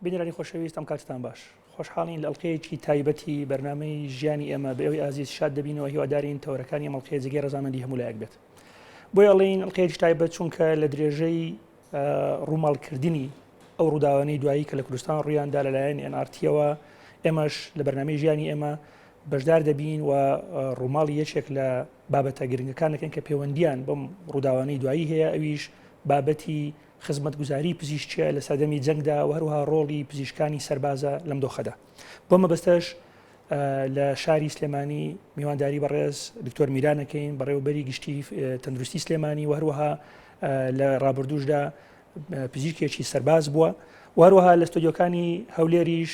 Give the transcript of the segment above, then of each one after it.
بینەرانی خۆشەویست ئەم کاتتان باش خۆشحاڵین لە ئەڵلقەیەکی تایبەتی بەرنمەی ژیانی ئێمە بە ئێوەی ئازیز شاد دەبینەوە هیوادارین تەوەرەکانی ئەم ئەڵلقەیە جێگەی ڕەزامەندی هەموو لایەک بێت بۆیە ئەڵێین ئەڵلقەیەکی تایبەت چونکە لە درێژەی ڕووماڵکردنی ئەو ڕووداوانەی دوایی کە لە کوردستان ڕوویاندا لەلایەن NRTەوە ئێمەش لە بەرنمەی ژیانی ئێمە بەشدار دەبین و ڕووماڵی یەکێک لە بابەتە گرنگەکان دەکەین کە پەیوەندیان بەم ڕووداوانەی دوایی هەیە ئەویش بابەتی خزمەتگوزاری پزیشکیە لە سەردەمی جەنگدا و هەروەها ڕۆڵی پزیشکانی سەربازە لەم دۆخەدا. بۆ مەبەستەش لە شاری سلێمانی میوانداری بەڕێز دکتۆر میران ئەکەین بەڕێوەبەری گشتی تەندروستی سلێمانی و هەروەها لە ڕابردووشدا پزیشکێکی سەرباز بووە و هەروەها لە ستۆدیۆکانی هەولێریش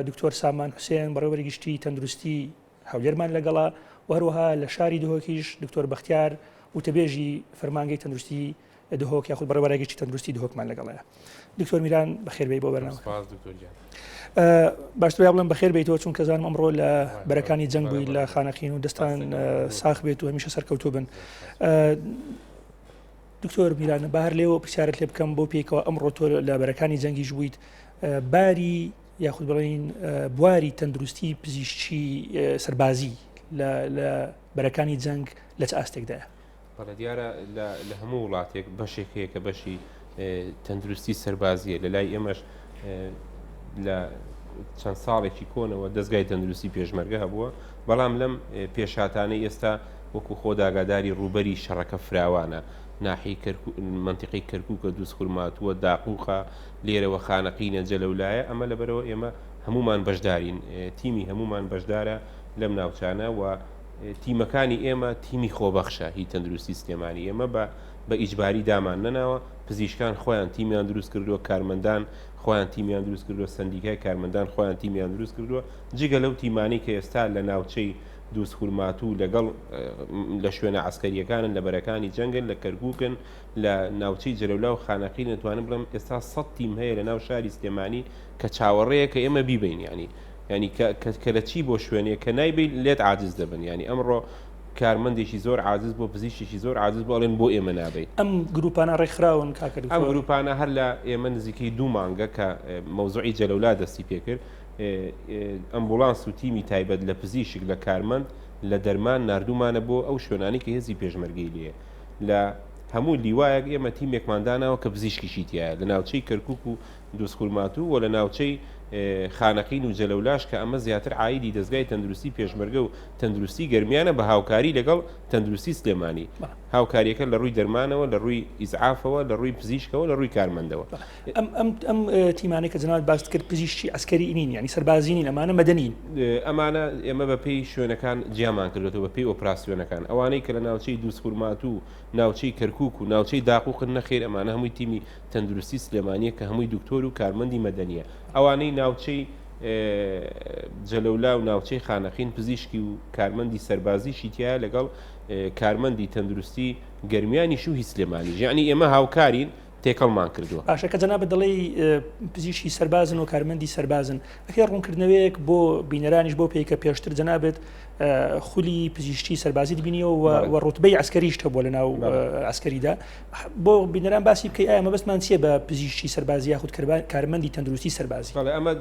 دکتۆر سامان حوسێن بەڕێوەبەری گشتی تەندروستی هەولێرمان لەگەڵە و هەروەها لە شاری دهۆکیش دکتۆر بەختیار وتەبێژی فەرمانگەی تەندروستی دهۆک یاخود بەڕێوەبەرای گشتی تەندروستی دهۆکمان لەگەڵەیە. دکتۆر میران بەخێربێی بۆ بەرنامەکە. سپاس دکتۆر گیان. باشتر وایە بڵێم بەخێر بێیتەوە چونکە زانم ئەمڕۆ لە بەرەکانی جەنگ بووی لە خانەقین و دەستان ساخ بێت و هەمیشە سەرکەوتوو بن. دکتۆر میران با هەر لێوە پرسیارت لێ بکەم بۆ پێکەوە ئەمڕۆ تۆ لە بەرەکانی جەنگیش بوویت باری یاخود بڵێین بواری تەندروستی پزیشکی سەربازی لە بەرەکانی جەنگ لە چ ئاستێکدایە؟ بەڵێ دیارە لە هەموو وڵاتێک بەشێک هەیە کە بەشی تەندروستی سەربازیە لە لای ئێمەش لە چەند ساڵێکی کۆنەوە دەستگای تەندروستی پێشمەرگە هەبووە بەڵام لەم پێشاتانەی ئێستا وەکو خۆداگاداری ڕووبەری شەڕەکە فراوانە ناحی منتیقی کەرکووکە دووس خورماتووە داقوقە لێرەوە خانەقینە جەلەولایە ئەمە لەبەرەوە ئێمە هەمومان بەشدارین تیمی هەمومان بەشدارە لەم ناوچانە و تیمەکانی ئێمە تیمی خۆبەخشە هی تەندروستی سلێمانی ئێمە بە بە ئیجباری دامان نەناوە پزیشکان خۆیان تیمیان دروست کردووە کارمەندان خۆیان تیمیان دروست کردووە سەندیکای کارمەندان خۆیان تیمیان دروست کردووە جگە لەو تیمانەی کە ئێستا لە ناوچەی دووزخورماتوو لەگەڵ لە شوێنە عەسکەرییەکانن لە بەرەکانی جەنگن لە کەرکووکن لە ناوچەی جەلەولا و خانەقین دەتوانم بڵێم ئێستا سەد تیم هەیە لە ناو شاری سلێمانی کە چاوەڕێیە کە ئێمە بیبەین یانی یانی کە کە کە لە چی بۆ شوێنێک کە نایبەی لێت عاجز دەبن یانی ئەمڕۆ کارمەندێکی زۆر عاجز بۆ پزیشکێکی زۆر عاجز بۆ ئەڵێن بۆ ئێمە نابەی. ئەم گروپانە ڕێکخراون کاکە دکتۆر؟ ئەم گروپانە هەر لە ئێمە نزیکەی دوو مانگە کە مەوزوعی جەلەولا دەستی پێکرد ئەمبوڵانس و تیمی تایبەت لە پزیشک لە کارمەند لە دەرمان ناردوومانە بۆ ئەو شوێنانەی کە هێزی پێشمەرگەی لێیە لە هەموو لیوایەک ئێمە تیمێکمان داناوە کە پزیشکیشی تیایە لە ناوچەی کەرکوک و دوزخورماتوو و لە ناوچەی خانەقین و جەلەولاش کە ئەمە زیاتر عایدی دەزگای تەندروستی پێشمەرگە و تەندروستی گەرمیانە بە هاوکاری لەگەڵ تەندروستی سلێمانی هاوکاریەکە لە ڕووی دەرمانەوە لە ڕووی ئیزعافەوە لە ڕووی پزیشکەوە لە ڕووی کارمەندەوە. ئەم ئەم ئەم تیمانەی کە جەنابت باست کرد پزیشکی عەسکەری نین یانی سەربازی نین ئەمانە مەدەنین. ئەمانە ئێمە بە پێی شوێنەکان جیامان کردۆتەوە بە پێی ئۆپراسیۆنەکان ئەوانەی کە لە ناوچەی دوزخورماتوو و ناوچەی کەرکوک و ناوچەی داقوقن نەخێر ئەمانە هەمووی تیمی تەندروستی سلێمانیە کە هەمووی دکتۆر و کارمەندی مەدەنیە ئەوانەی ناوچەی جەلەولا و ناوچەی خانەقین پزیشکی و کارمەندی سەربازیشی تایە لەگەڵ کارمەندی تەندروستی گەرمیانیش و هی سلێمانیش یعنی ئێمە هاوکارین تێکەڵمان کردووە. باشە کە جەنابت دەڵێی پزیشکی سەربازن و کارمەندی سەربازن ئەکرێ ڕوونکردنەوەیەک بۆ بینەرانیش بۆ پێی کە پێشتر جەنابت خولی پزیشکی سەربازیت بینیەوە و ڕوتبەی عەسکەریشت هەبووە لەناو عەسکەریدا بۆ بینەران باسی بکەی ئایا مەبەستمان چییە بە پزیشکی سەربازی یاخود کارمەندی تەندروستی سەربازی؟ بەڵێ ئەمە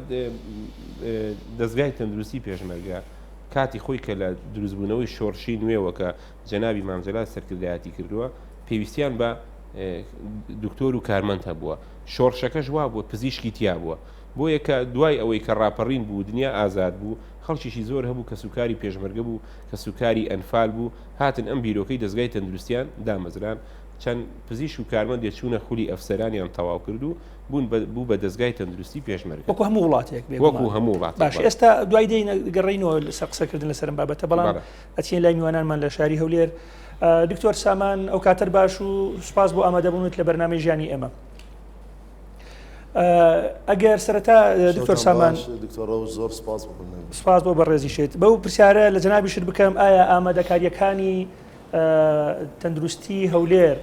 دەزگای تەندروستی پێشمەرگە کاتی خۆی کە لە دروستبوونەوەی شۆڕشی نوێوە کە جەنابی مام جەلال سەرکردایەتی کردووە پێویستیان بە دکتۆر و کارمەند هەبووە شۆڕشەکەش وا بووە پزیشکی تیا بووە بۆیە کە دوای ئەوەی کە ڕاپەڕین بوو دنیا ئازاد بوو خەڵکیشی زۆر هەبوو کەسوکاری پێشمەرگە بوو کەسوکاری ئەنفال بوو هاتن ئەم بیرۆکەی دەزگای تەندروستیان دامەزران چەند پزیشک و کارمەندێ چوونە خولی ئەفسەرانیان تەواو کرد و بوون بە بوو بە دەزگای تەندروستی پێشمەرگە. وەکو هەموو وڵاتێک بێگومان. وەکو هەموو وڵاتێک باشە بەڵێ. ئێستا دوای دێینە گەڕێینەوە لەسەر قسەکردن لەسەر ئەم بابەتە بەڵام بەڵێ. ئەچینە لای میوانانمان لە شاری هەولێر. دکتۆر سامان ئەو کاتەت باش و سوپاس بۆ ئامادەبوونت لە بەرنامەی ژیانی ئێمە. ئەگەر سەرەتا دکتۆر سامان زۆر سپاس سپاس بۆ بەڕێزیشت بەو پرسیارە لە جەنابیشت بکەم ئایا ئامادەکاریەکانی تەندروستی هەولێر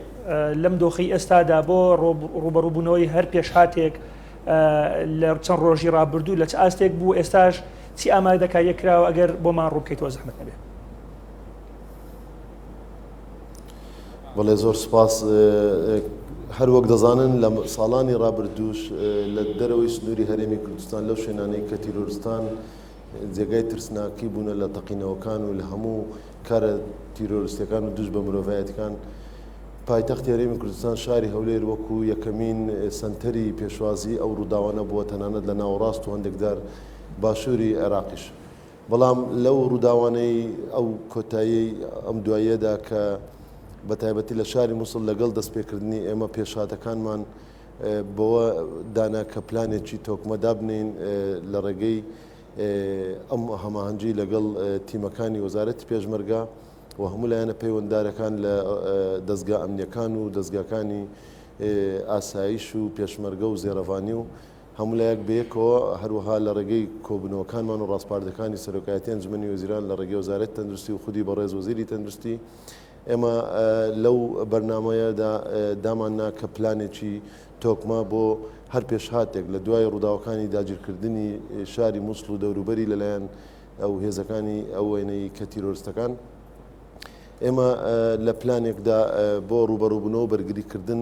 لەم دۆخی ئێستادا بۆ ڕوبەڕوبوونەوەی هەر پێشهاتێک لە چەند ڕۆژی ڕابردوو لە چ ئاستێک بوو ئێستاش چی ئامادەکاریە کراوە ئەگەر بۆمان ڕووبکەیتەوە زەحمەت نەبێت. بەڵێ زۆر سپاس. هەروەک دەزانن لە ساڵانی ڕابردووش لە دەرەوەی سنووری هەرێمی کوردستان لەو شوێنانەی کە تیرۆرستان جێگای ترسناکی بوونە لە تەقینەوەکان و لە هەموو کارە تیرۆرستیەکان و دژ بە مرۆڤایەتەکان، پایتەختی هەرێمی کوردستان شاری هەولێر وەکو یەکەمین سەنتەری پێشوازی ئەو ڕووداوانە بووە تەنانەت لە ناوەڕاست و هەندێک جار باشووری عێراقیش. بەڵام لەو ڕووداوانەی ئەو کۆتاییەی ئەم دواییەدا کە بە تایبەتی لە شاری موسڵ لەگەڵ دەستپێکردنی ئێمە پێشهاتەکانمان بەوە دانا کە پلانێکی تۆکمە دابنێین لە ڕێگەی ئەم هەماهەنگی لەگەڵ تیمەکانی وەزارەتی پێشمەرگە و هەموو لایەنە پەیوەنددارەکان لە دەزگا ئەمنیەکان و دەزگاکانی ئاسایش و پێشمەرگە و زێرەڤانی و هەموو لایەک بەیەکەوە، هەروەها لە ڕێگەی کۆبوونەوەکانمان و ڕاسپاردەکانی سەرۆکایەتی ئەنجومەنی وەزیران لە ڕێگەی وەزارەتی تەندروستی و خودی بەڕێز وەزیری تەندروستی، ئێمە لەو بەرنامەیەدا داماننا کە پلانێکی تۆکمە بۆ هەر پێشهاتێک لە دوای ڕووداوەکانی داگیرکردنی شاری موسڵ و دەوروبەری لەلایەن ئەو هێزەکانی ئەو وێنەی کە تیرۆرستەکان ئێمە لە پلانێکدا بۆ ڕووبەڕووبوونەوە و بەرگریکردن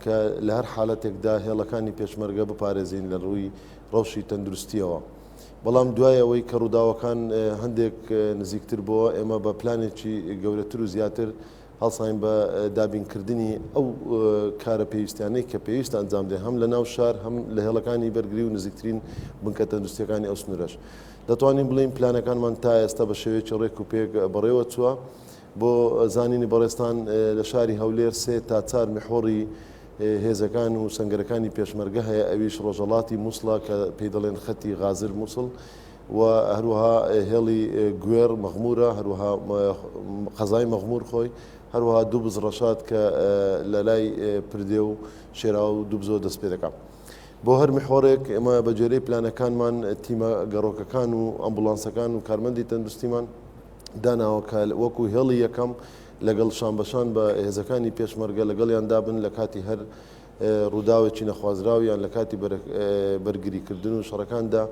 کە لە هەر حالەتێکدا هێڵەکانی پێشمەرگە بپارێزین لە ڕووی ڕەوشی تەندروستیەوە. بەڵام دوای ئەوەی کە ڕووداوەکان هەندێک نزیکتر بۆوە ئێمە بە پلانێکی گەورەتر و زیاتر هەڵساین بە دابینکردنی ئەو کارە پێویستیانەی کە پێویستە ئەنجام بدرێن هەم لە ناو شار هەم لە هێڵەکانی بەرگری و نزیکترین بنکە تەندروستیەکانی ئەو سنوورەش. دەتوانین بڵێین پلانەکانمان تا ئێستا بە شێوەیەکی ڕێک و پێک بەڕێوە چووە. بۆ زانینی بەڕێزتان لە شاری هەولێر سێ تا چار میحوەڕی هێزەکان و سەنگەرەکانی پێشمەرگە هەیە ئەویش ڕۆژهەڵاتی موسڵە کە پێی دەڵێن خەتی غازر موسڵ و هەروەها هێڵی گوێڕ مەغمورە هەروەها قەزای مەغمور خۆی هەروەها دووبز ڕەشاد کە لە لای پردێ و شێراوە و دووبزەوە دەست پێ دەکات. بۆ هەر میحوەڕێک ئێمە بە گوێرەی پلانەکانمان تیمە گەڕۆکەکان و ئەمبوڵانسەکان و کارمەندی تەندروستیمان داناوە کە وەکو هێڵی یەکەم لەگەڵ شانبەشان بە هێزەکانی پێشمەرگە لەگەڵیان دابن لە کاتی هەر ڕووداوێکی نەخوازراو یان لە کاتی بەرگریکردن و شەڕەکاندا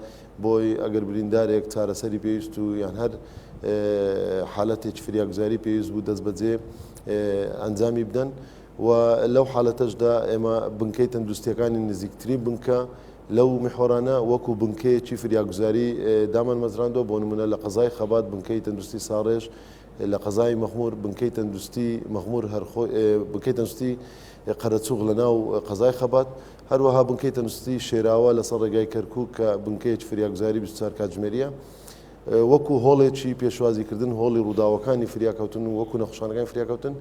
بۆی ئەگەر بریندارێک چارەسەری پێویست و یان هەر حالەتێکی فریاگوزاری پێویست بوو دەستبەجێ ئەنجامی بدەن و لەو حالەتەشدا ئێمە بنکەی تەندروستیەکانی نزیکترین بنکە لەو میحوەرانە وەکو بنکەیەکی فریاگوزاری دامانمەزراندوە، بۆ نمونە لە قەزای خەبات بنکەی تەندروستی ساڕێژ، لە قەزای مەخمور بنکەی تەندروستی مەخمور هەرخۆی بنکەی تەندروستی قەرەچوغ لە ناو قەزای خەبات، هەروەها بنکەی تەندروستی شێراوە لەسەر ڕێگای کەرکوک کە بنکەیەکی فریاگوزاری 24 کاتژمێریە وەکو هۆڵێکی پێشوازیکردن هۆڵی ڕووداوەکانی فریاکەوتن و وەکو نەخۆشخانەکانی فریاکەوتن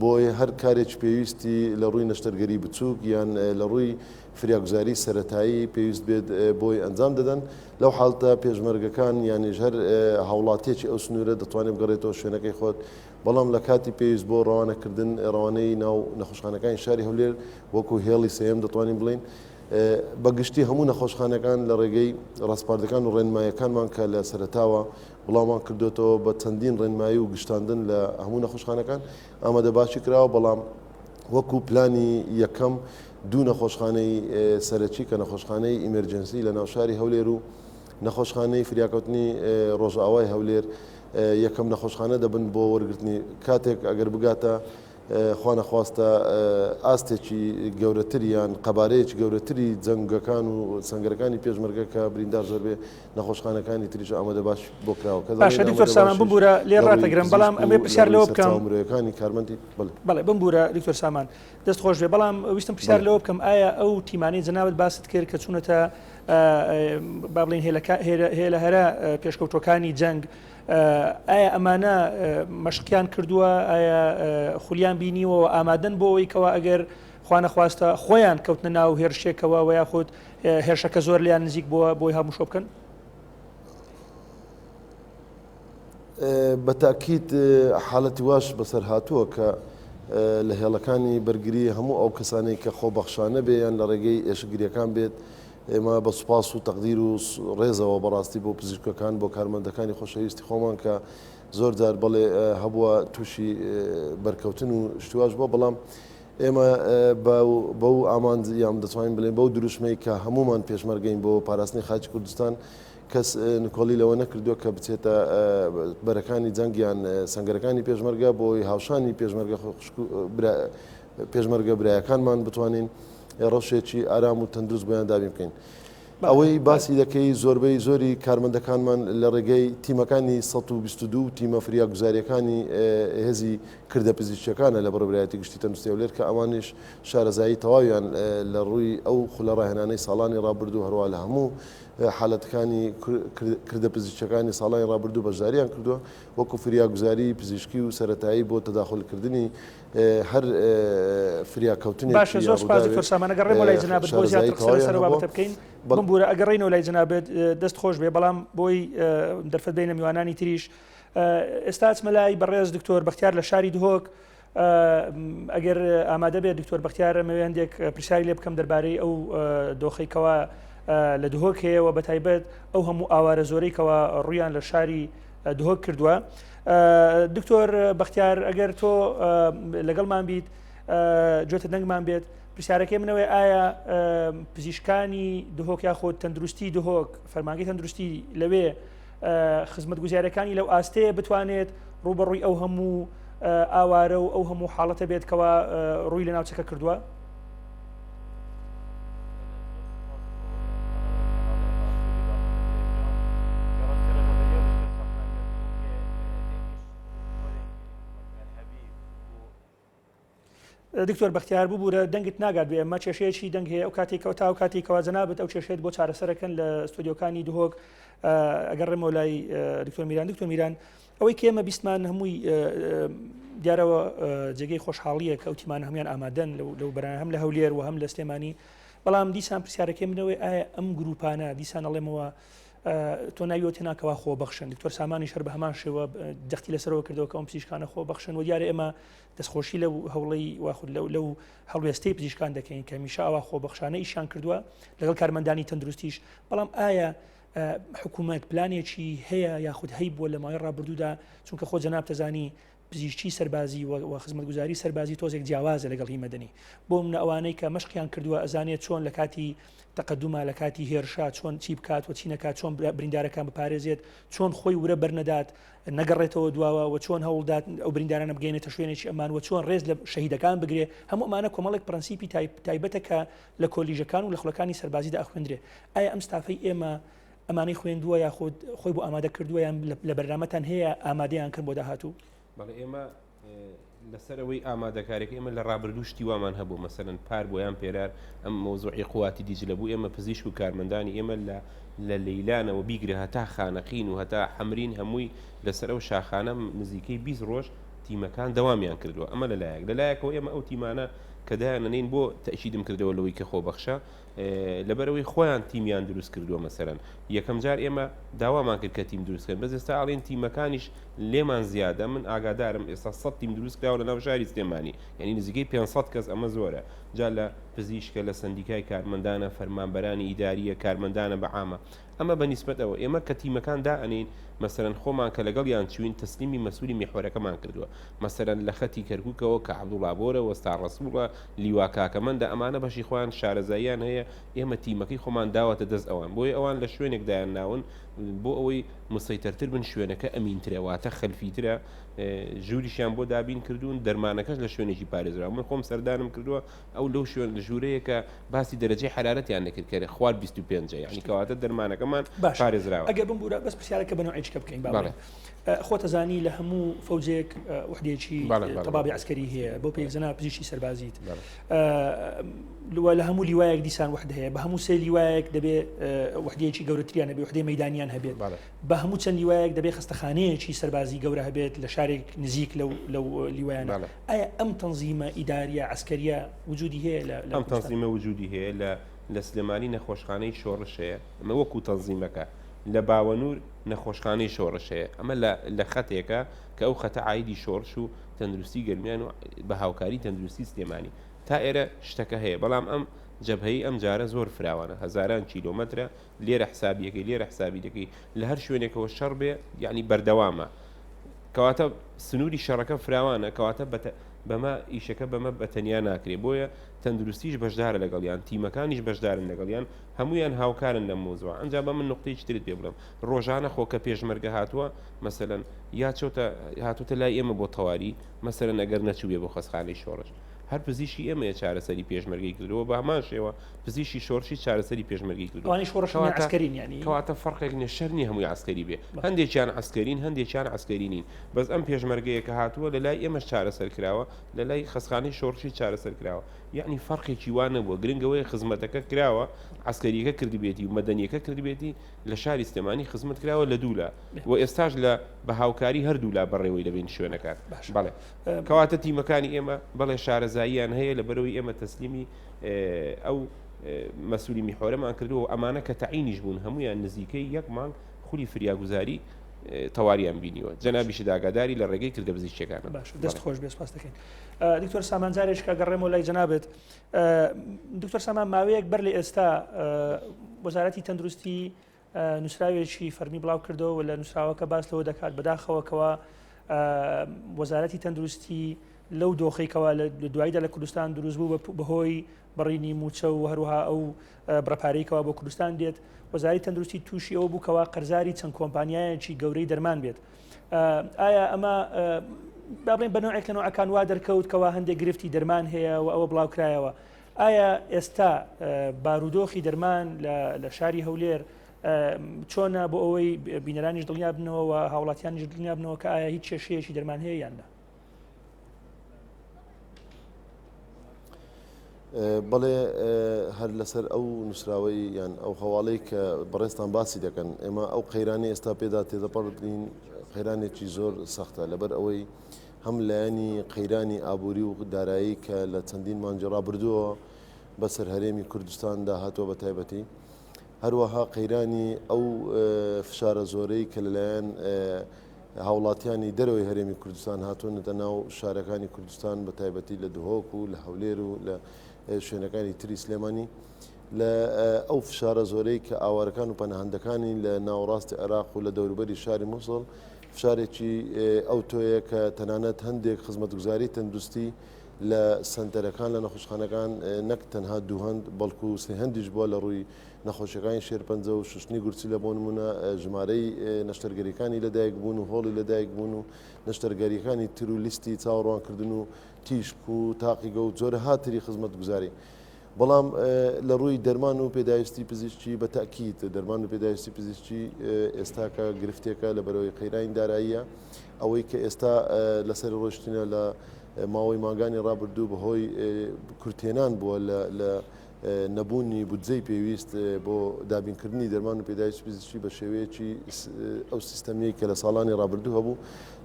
بۆیە هەر کارێکی پێویستی لە ڕووی نەشتەرگەری بچووک یان لە ڕووی فریاگوزاری سەرەتایی پێویست بێت بۆی ئەنجام دەدەن، لەو حاڵتە پێشمەرگەکان یانیش هەر هاوڵاتیەکی ئەو سنوورە دەتوانێت بگەڕێتەوە شوێنەکەی خۆت، بەڵام لە کاتی پێویست بۆ ڕەوانەکردن ڕەوانەی ناو نەخۆشخانەکانی شاری هەولێر وەکو هێڵی سێیەم دەتوانین بڵێین بە گشتی هەموو نەخۆشخانەکان لە ڕێگەی ڕاسپاردەکان و ڕێنمایەکانمان کە لە سەرەتاوە بڵاومان کردوێتەوە بە چەندین ڕێنمایی و گشتاندن لە هەموو نەخۆشخانەکان ئامادەباشی کراوە بەڵام وەکو پلانی یەکەم دوو نەخۆشخانەی سەرەکی کە نەخۆشخانەی emergency لە ناوشاری هەولێر و نەخۆشخانەی فریاکەوتنی ڕۆژئاوای هەولێر یەکەم نەخۆشخانە دەبن بۆ وەرگرتنی کاتێک ئەگەر بگاتە خوانەخواستە ئاستێکی گەورەتر یان قەبارەیەکی گەورەتری جەنگەکان و سەنگەرەکانی پێشمەرگە کە بریندار زۆر بێ نەخۆشخانەکانی تریش ئامادە باش بۆ کراوە کە باشە دکتۆر سامان ببورە لێ ڕاتەگرم بەڵام ئەمێ پرسیار لەوە بکەم مرۆیەکانی کارمەندی بەڵێ بمبورە دکتۆر سامان دەست خۆش بێ بەڵام ویستم پرسیار لەوە بکەم ئایا ئەو تیمانەی جەنابت باست کرد کە چوونەتە با بڵێین هێلە هەرە پێشکەوتوەکانی جەنگ ئایا ئەمانە مەشقیان کردووە ئایا خولیان بینیوەوە ئامادەن بۆ ئەوەی کەوا ئەگەر خوانەخواستە خۆیان کەوتنە ناو هێرشێکەوە و یاخود هێرشەکە زۆر لیان نزیک بووە بۆی هاموشۆ بکەن؟ بە تاکید حالەتی واش بەسەر هاتووە کە لە هێڵەکانی بەرگری هەموو ئەو کەسانەی کە خۆبەخشانە بێ یان لە ڕێگەی ئێشکگریەکان بێت ئێمە بە سوپاس و تەقدیر و ڕێزەوە بەڕاستی بۆ پزیشکەکان بۆ کارمەندەکانی خۆشەویستی خۆمان کە زۆر جار بەڵێ هەبووە تووشی بەرکەوتن و شتواش بووە بەڵام ئێمە بەو ئامانج یان دەتوانین بڵێن بەو دروشمەی کە هەمومان پێشمەرگەین بۆ پاراستنی خاکی کوردستان کەس نکۆڵی لەوە نەکردووە کە بچێتە بەرەکانی جەنگ یان سەنگەرەکانی پێشمەرگە بۆی هاوشانی پێشمەرگە خوشک و برا. پێشمەرگە برایەکانمان بتوانین ڕەوشێکی ئارام و تەندروست بۆیان دابین بکەین. ئەوەی باسی دەکەی زۆربەی زۆری کارمەندەکانمان لە ڕێگەی تیمەکانی 122 تیمە فریاگوزاریەکانی هێزی کردە پزیشکیەکانە لە بەڕێوەبەرایەتی گشتی تەندروستی هەولێر کە ئەوانیش شارەزایی تەواویان لە ڕووی ئەو خولە ڕاهێنانەی ساڵانی ڕابردوو هەروە لە هەموو حالەتەکانی کردە پزیشکیەکانی ساڵانی ڕابردوو بەشداریان کردووە وەکو فریاگوزاری پزیشکی و سەرەتایی بۆ تەداخولکردنی هەر فریاکەوتنێکی باشە یا زۆر سپاس ڕووداوێک دکتۆر سامان ئەگەڕێمەوە لای جەنابت بۆ زیاتر شارەزایی قسە لەسەر تەواویان ئەو هەبووە بابەتە بکەین بەڵ بمبوورە ئەگەڕێینەوە لای جەنابت دەست خۆش بێ بەڵام بۆی دەرفەت بینە میوانانی تریش ئێستا ئەچمە لای بەڕێز دکتۆر بەختیار لە شاری دهۆک ئەگەر ئامادە بێت دکتۆر بەختیار ئەمەوێ هەندێک پرسیاری لێ بکەم دەربارەی ئەو دۆخەی کەوا لە دهۆک هەیە و بەتایبەت ئەو هەموو ئاوارە زۆرەی کەوا ڕوویان لە شاری دهۆک کردووە. دکتۆر بەختیار ئەگەر تۆ لەگەڵمان بیت جۆتە دەنگمان بێت پرسیارەکەی منەوەی ئایا پزیشکانی دهۆک یاخود تەندروستی دهۆک فەرمانگەی تەندروستی لەوێ خزمەتگوزاریەکانی لەو ئاستەیە بتوانێت ڕووبەڕووی ئەو هەموو ئاوارە و ئەو هەموو حاڵەتە بێت کەوا ڕووی لە ناوچەکە کردووە؟ دکتۆر بەختیار ببوورە دەنگت ناگات بێ ئەمە کێشەیەکی دەنگ هەیە ئەو کاتێک کەوتا و کاتی کەوا جەنابت ئەو کێشەیەت بۆ چارەسەرەکەن لە ستۆدیۆکانی دهۆک ئەگەڕێمەوە لای دکتۆر میران دکتۆر میران ئەوەی کێمە بیستمان هەمووی دیارەوە جێگەی خۆشحاڵیە کە ئەو تیمانە هەموان ئامادەن لەو بەران هەم لە هەولێر و هەم لە سلێمانی بەڵام دیسان پرسیارەکەی منەوەی ئایا ئەم گروپانە دیسان ئەڵێمەوە تۆ ناویەوە تێناکەوا خۆبەخشن دکتۆر سامانی شەر بە هەمان شێوە جەختی لەسەرەوە کردەوە کە ئەم پزیشکانە خۆبەخشن و دیارە ئێمە دەستخۆشی لەو هەوڵەی واخود لەو لەو هەڵوێستەی پزیشکان دەکەین کە هەمیشە ئاوا خۆبەخشانە ئیشیان کردووە لەگەڵ کارمەندانی تەندروستیش بەڵام ئایا حکوومەت پلانێکی هەیە یاخود هەیبووە لە ماوەی ڕابردوودا چونکە خۆ جەناب تەزانی پزیشکی سەربازی و خزمەتگوزاری سەربازی تۆزێک جیاوازە لەگەڵ هی مەدەنی بۆ منە ئەوانەی کە مەشقیان کردووە ئەزانێت چۆن لە کاتی تەقەدوما لە کاتی هێرشا چۆن چی بکات و چی نەکات چۆن بریندارەکان بپارێزێت چۆن خۆی ورە بەرنەدات نەگەڕێتەوە دواوە و چۆن هەوڵدات ئەو بریندارانە بگەێنێتە شوێنێکی ئەمان و چۆن ڕێز لە شەهیدەکان بگرێ هەموو ئەمانە کۆمەڵێک پرەنسیپی تایبەتە کە لە کۆلیژەکان و لە خولەکانی سەربازیدا ئەخوێندرێ ئایا ئەم ستافەی ئێمە ئەمانەی خوێندووە یاخود خۆی بۆ ئامادە کردووە یان لە بەرنامەتان هەیە ئامادەیان کردن بۆ داهاتوو؟ بەڵێ ئێمە لەسەر ئەوەی ئامادەکاریەکە ئێمە لە ڕابردوو شتی وامان هەبوو مەسەلەن پار بۆ یان پێرار ئەم مەوزوعی قواتی دیجلە بوو ئێمە پزیشک و کارمەندانی ئێمە لە لە لەیلانەوە بیگرە هەتا خانەقین و هەتا حەمرین هەمووی لەسەر ئەو شاخانە نزیکەی 20 ڕۆژ تیمەکان دەوامیان کردووە ئەمە لەلایەک لەلایەکەوە ئێمە ئەو تیمانە کە دایانەنین بۆ تەئکیدم کردەوە لەوەی کە خۆبەخشە لەبەرئەوەی خۆیان تیمیان دروست کردووە مەسەلەن یەکەم جار ئێمە داوامان کرد کە تیم دروست کەن بەس ئێستا ئەڵێن تیمەکانیش لێمان زیادە من ئاگادارم ئێستا 100 تیم دروست کراوە لە ناو شاری سلێمانی یعنی نزیکەی 500 کەس ئەمە زۆرە جا لە پزیشکە لە سەندیکای کارمەندانە فەرمانبەرانی ئیداریە کارمەندانە بە عامە ئەمە بە نیسبەت ئەوە ئێمە کە تیمەکان دائەنێین مەسەلەن خۆمان کە لەگەڵیان چووین تەسلیمی مەسولی میحوەرەکەمان کردووە مەسەلەن لە خەتی کەرکوکەوە کە عەبدوڵا بۆرە وەستا ڕەسوڵە لیوا کاکەمەندە ئەمانە بەشی خۆیان شارەزاییان هەیە ئێمە تیمەکەی خۆمان داوەتە دەست ئەوان بۆیە ئەوان لە شوێنێک دایان ناون بۆ ئەوەی مسەیتەرتر بن شوێنەکە ئەمینترە واتە خەلفیترە ژووریشیان بۆ دابین کردوون دەرمانەکەش لە شوێنێکی پارێزراوە من خۆم سەردانم کردووە ئەو لەو شوێن ژوورەیە کە باسی دەرەجەی حەرارەتیان نەکرد کە خوار 25 یعنی کەواتە دەرمانەکەمان باش پارێزراوە. ئەگەر بمبورە بەس پرسیارەکە بە نەوعێکیکە بکەین با بڵێین خۆتەزانی لە هەموو فەوجێک وحدەیەکی تەبابی عەسکەری هەیە بۆ پێی جەناب پزیشکی سەربازیت لە هەموو لیوایەک دیسان وحدە هەیە بە هەموو سێ لیوایەک دەبێ وحدەیەکی گەورەتریان هەبێ وحدەی مەدانیان هەبێت بە هەموو چەند لیوایەک دەبێ خەستەخانەیەکی سەربازی گەورە هەبێت لە شارێک نزیک لەو لەو لیوایانە ئایا ئەم تەنزیمە ئیداریە عەسکەریە وجودی هەیە لە ئەم تەنزیمە وجودی هەیە لە لە سلێمانی نەخۆشخانەی شۆڕش هەیە ئەمە وەکو تەنزیمەکە لە باوەنور نەخۆشخانەی شۆڕش هەیە ئەمە لە لە خەتێکە کە ئەو خەتە عایدی شۆڕش و تەندروستی گەرمیان و بە هاوکاری تەندروستی سلێمانی تا ئێرە شتەکە هەیە بەڵام ئەم جەبهەی ئەم جارە زۆر فراوانە هەزاران کیلۆمەترە لێرە حسابیەکەی لێرە حسابی دەکەی لە هەر شوێنێکەوە شەڕ بێ یعنی بەردەوامە کەواتە سنووری شەڕەکە فراوانە کەواتە بەمە ئیشەکە بەمە بە تەنیا ناکرێ بۆیە تەندروستیش بەشدارە لەگەڵیان تیمەکانیش بەشدارن لەگەڵیان هەمویان هاوکارن لەم مۆزوع ئەنجا بە من نقطەیەکی ترت پێ بڵێم ڕۆژانە خۆ کە پێشمەرگە هاتووە مەسەلەن یا چۆتە هاتوتە لای ئێمە بۆ تەواری مەسەلەن ئەگەر نەچووبێ بۆ خەستخانەی شۆڕش. هەر پزیشکی ئێمەیە چارەسەری پێشمەرگەی کردووە، بە هەمان شێوە پزیشکی شۆڕشی چارەسەری پێشمەرگەی کردووە. ئەوانەی شۆڕشن یان کەواتە عەسکەرین یانی؟ کەواتە فەرقێک نییە، شەرت نییە هەمووی عەسکەری بێ. هەندێکیان عەسکەرین، هەندێکیان عەسکەری نین. بەس ئەم پێشمەرگەیە کە هاتووە لە لای ئێمەش چارەسەر کراوە، لە لای خەستخانەی شۆڕشی چارەسەر کراوە. یەعنی فەرقێکی وا نەبووە. گرنگ ئەوەیە خزمەتەکە کراوە، عەسکەرییەکە کردبێتی و مەدەنییەکە کردبێتی، لە شاری سلێمانی خزمەت کراوە لە دوولا و ئێستاش لە بە هاوکاری هەردوولا بەڕێوەی دەبەین شوێنەکان. بەڵێ. کەواتە تیمەکانی ئێمە بەڵێ شارەزاییان هەیە لەبەرئەوەی ئێمە تەسلیمی ئەو مەسولی میحۆرەمان کردووە و ئەمانە کە تەعینیش بوون هەمویان نزیکەی یەک مانگ خولی فریاگوزاری تەواریان بینیوە جەنابیشت ئاگاداری لە ڕێگەی کردە پزیشکیەکانە. باشە دەست خۆش بێ سپاس دەکەین دکتۆر سامان جارێک کە گەڕێمەوە لای جەنابت دکتۆر سامان ماوەیەک بەر لە ئێستا وەزارەتی تەندروستی نووسراوێکی فەرمی بڵاو کردەوە و لە نووسراوەکە باس لەوە دەکات بەداخەوە کەوا وەزارەتی تەندروستی لەو دۆخی کەوا لە دواییدا لە کوردستان دروست بوو بەهۆی بڕینی موچە و هەروها ئەو بڕەپارەی کەوا بۆ کوردستان دێت وەزاری تەندروستی تووشی ئەوە بوو کەوا قەرزاری چەند کۆمپانیایەکی گەورەی دەرمان بێت ئایا ئەمە با بڵێن بە نوعێک لە نوعەکان وا دەرکەوت کەوا هەندێک گرفتی دەرمان هەیە و ئەوە بڵاوکرایەوە ئایا ئێستا بارودۆخی دەرمان لە شاری هەولێر چۆنە بۆ ئەوەی بینەرانیش دڵنیا بنەوە و هاوڵاتیانیش دڵنیا بنەوە کە ئایا هیچ کێشەیەکی دەرمان هەیە یان نا؟ بەڵێ هەر لەسەر ئەو نووسراوەی یان ئەو هەواڵەی کە بەڕێزتان باسی دەکەن ئێمە ئەو قەیرانی ئێستا پێدا تێدەپەڕین قەیرانێکی زۆر سەختە لەبەر ئەوەی هەم لایەنی قەیرانی ئابووری و دارایی کە لە چەندین مانگی ڕابردووەوە بەسەر هەرێمی کوردستاندا هاتووە بە تایبەتی هەروەها قەیرانی ئەو فشارە زۆرەی کە لەلایەن هاوڵاتیانی دەرەوەی هەرێمی کوردستان هاتوونەتە ناو شارەکانی کوردستان بە تایبەتی لە دهۆک و لە هەولێر و لە شوێنەکانی تری سلێمانی لە ئەو فشارە زۆرەی کە ئاوارەکان و پەناهەندەکانی لە ناوەڕاستی عێراق و لە دەوروبەری شاری موسڵ فشارێکی ئەوتۆیە کە تەنانەت هەندێک خزمەتگوزاری تەندروستی لە سەنتەرەکان لە نەخۆشخانەکان نەک تەنها دووهەند بەڵکو سێهەندیش بووە لە ڕووی نەخۆشیەکانی شێرپەنجە و شوشتنی گورچیلە بۆ نمونە ژمارەی نەشتەرگەریەکانی لەدایکبوون و هۆڵی لەدایکبوون و نەشتەرگەریەکانی تر و لیستی چاوەڕوانکردن و تیشک و تاقیگە و جۆرەها تری خزمەتگوزاری بەڵام لە ڕووی دەرمان و پێداویستی پزیشکی بە تەئکید دەرمان و پێداویستی پزیشکی ئێستاکە گرفتێکە لە بەرەوەی قەیرانی داراییە ئەوەی کە ئێستا لەسەر ڕۆشتینە لە ماوەی مانگانی ڕابردوو بەهۆی کورتێنان بووە لە نەبوونی بودجەی پێویست بۆ دابینکردنی دەرمان و پێداویستی پزیشکی بە شێوەیەکی ئەو سیستەمیەی کە لە ساڵانی ڕابردوو هەبوو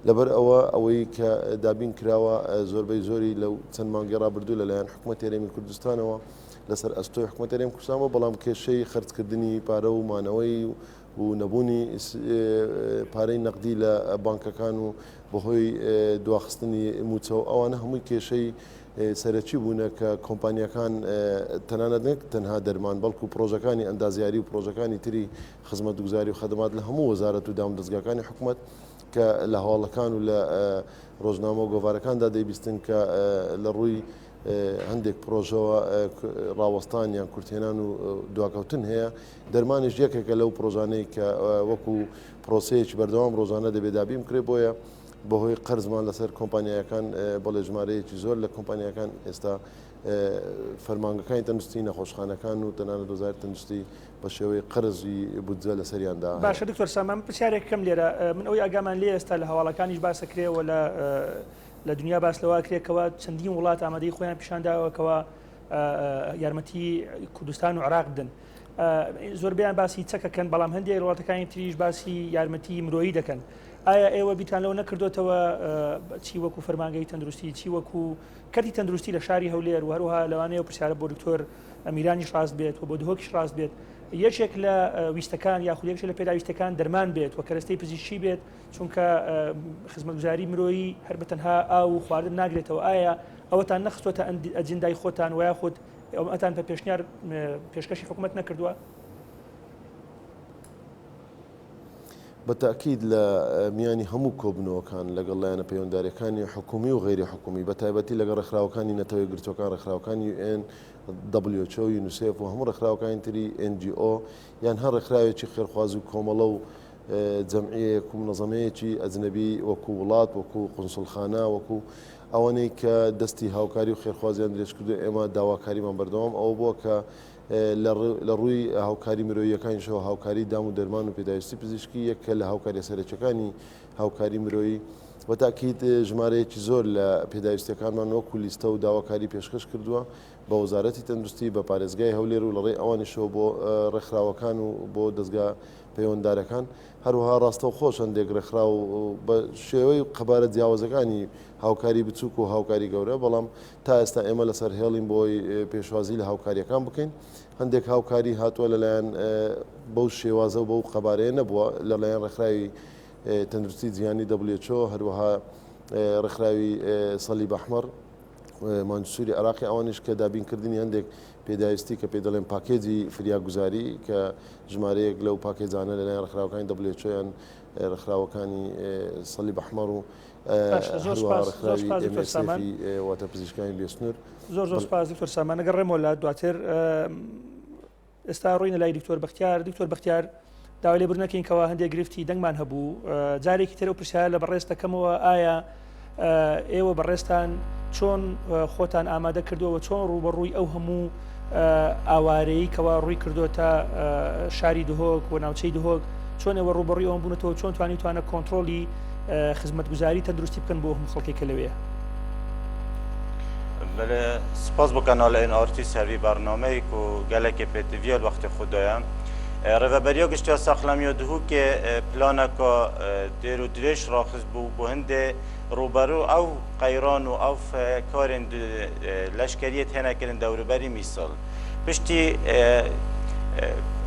لەبەر ئەوە ئەوەی کە دابین کراوە زۆربەی زۆری لەو چەند مانگی ڕابردوو لەلایەن حکوومەت هەرێمی کوردستانەوە لەسەر ئەستۆی حکوومەت هەرێم کوردستان بووە بەڵام کێشەی خەرجکردنی پارە و مانەوەی و نەبوونی پارەی نەقدی لە بانکەکان و بەهۆی دواخستنی مووچە و ئەوانە هەمووی کێشەی سەرەکی بوونە کە کۆمپانیاکان تەنانەت نەک تەنها دەرمان بەڵکو پرۆژەکانی ئەندازیاری و پرۆژەکانی تری خزمەتگوزاری و خەدەمات لە هەموو وەزارەت و دامودەزگاکانی حکومەت کە لە هەواڵەکان و لە ڕۆژنامە و گۆڤارەکاندا دەیبیستن کە لە ڕووی هەندێک پرۆژەوە ڕاوەستان یان کورتهێنان و دواکەوتن هەیە دەرمانیش یەکێکە لەو پرۆژانەی کە وەکو پرۆسەیەکی بەردەوام ڕۆژانە دەبێت دابین بکرێت بۆیە بەهۆی قەرزمان لەسەر کۆمپانیایەکان بەڵێ ژمارەیەکی زۆر لە کۆمپانیاکان ئێستا فەرمانگەکانی تەندروستی نەخۆشخانەکان و تەنانەت وەزارەتی تەندروستی بە شێوەی قەرزی بودجە لەسەریاندا هەیە. باشە دکتۆر سامان من پرسیارێک بکەم لێرە من ئەوەی ئاگامان لێ ئێستا لە هەواڵەکانیش باس ئەکرێ و لە لە دنیا باس لەوە ئەکرێ کەوا چەندین وڵات ئامادەی خۆیان پیشان داوە کەوا یارمەتی کوردستان و عێراق بدەن زۆربیان باسی چەکەکەن بەڵام هەندێک وڵاتەکانی تریش باسی یارمەتی مرۆیی دەکەن ئایا ئێوە بیتان لەوە نەکردوتەوە چی وەکو فەرمانگەی تەندروستی چی وەکو کەرتی تەندروستی لە شاری هەولێر و هەروەها لەوانەیە پرسیارە بۆ دکتۆر میرانیش ڕاست بێت و بۆ دهۆکیش ڕاست بێت یەکێک لە ویستەکان یاخود یەکێک لە پێداویستەکان دەرمان بێت و کەرەستەی پزیشکی بێت چونکە خزمەتگوزاری مرۆیی هەر بە تەنها ئاو و خواردن ناگرێتەوە ئایا ئەوەتان نەخستۆتە ئەجندای خۆتان و یاخود ئەوەتان بە پێشنیار پێشکەشی حکوومەت نەکردووە؟ بە تەئکید لە میانی هەموو کۆبوونەوەکان لەگەڵ لایەنە پەیوەنددارەکانی حکوومی و غەیری حکوومی بە تایبەتی لەگەڵ ڕێکخراوەکانی نەتەوە یەکگرتووەکان ڕێکخراوەکانی UN، WHO، یونیسێف و هەموو ڕێکخراوەکانی تری NGO یان هەر ڕێکخراوێکی خێرخواز و کۆمەڵە و جەمعیەیەک و منەزەمەیەکی ئەجنەبی وەکو وڵات وەکو قونسوڵخانە وەکو. ئەوانەی کە دەستی هاوکاری و خێرخوازیان درێژ کردووە ئێمە داواکاریمان بەردەوام ئەوە بووە کە لە ڕووی هاوکاری مرۆییەکانیشەوە هاوکاری دام و دەرمان و پێداویستی پزیشکی یەکە لە هاوکاریە سەرەکیەکانی هاوکاری مرۆیی بە تاکید ژمارەیەکی زۆر لە پێداویستیەکانمان وەکو لیستە و داواکاری پێشکەش کردووە بە وەزارەتی تەندروستی بە پارێزگای هەولێر و لەڕێی ئەوانیشەوە بۆ ڕێکخراوەکان و بۆ دەزگا پەیوەنددارەکان هەروەها ڕاستەوخۆش هەندێک ڕێکخراو بە شێوەی قەبارە جیاوازەکانی هاوکاری بچووک و هاوکاری گەورە بەڵام تا ئێستا ئێمە لەسەر هێڵین بۆی پێشوازی لە هاوکاریەکان بکەین هەندێک هاوکاری هاتووە لەلایەن بەو شێوازە و بەو قەبارەیە نەبووە لەلایەن ڕێکخراوی تەندروستی جیهانی WHO هەروەها ڕێکخراوی سەلیب ئەحمەر مانگی سووری عێراقی ئەوانیش کە دابینکردنی هەندێک پێداویستی کە پێی دەڵێن پاکێجی فریاگوزاری کە ژمارەیەک لەو پاکێجانە لەلایەن ڕێکخراوەکانی WHO یان ڕێکخراوەکانی سەلیب ئەحمەر و باشە زۆر هەروەها سپاس زۆر ڕێکخراوی سپاس دکتۆر MSF سامان واتە پزیشکانی بێسنوور زۆر زۆر بەڵێ. سپاس دکتۆر سامان ئەگەڕێمەوە لات دواتر ئێستا ڕۆینە لای دکتۆر بەختیار دکتۆر بەختیار داوای لێبوردن نەکەین کەوا هەندێک گرفتی دەنگمان هەبوو جارێکی تر ئەو پرسیارە لە بەڕێز دەکەمەوە ئایا ئێوە بەڕێزتان چۆن خۆتان ئامادە کردووە چۆن ڕووبەڕووی ئەو هەموو ئاوارەیی کەوا ڕووی کردوتە شاری دهۆک و ناوچەی دهۆک چۆن ئێوە ڕووبەڕووی ئەوە بوونەتەوە چۆن توانیوتانە کۆنترۆڵی خزمەتگوزاری تەندروستی بکەن بۆ هەموو خەڵکێک کە لەوەیە؟ بەێ سپاس بۆ کەناڵ ئێن ئار تی سەروی بەرنامەی کو گەلەکێ پێتڤیە وەختی خو دایە. ڕێڤەبەریا گشتیا ساخلەمیە دهوکێ پلانەکە دێر و درێژ ڕاخست بوو بۆ هندێ ڕووبەڕوو ئەو قەیران و ئەو کارێن لەشکەریە تێنە کردن دەوروبەری میسڵ. پشتی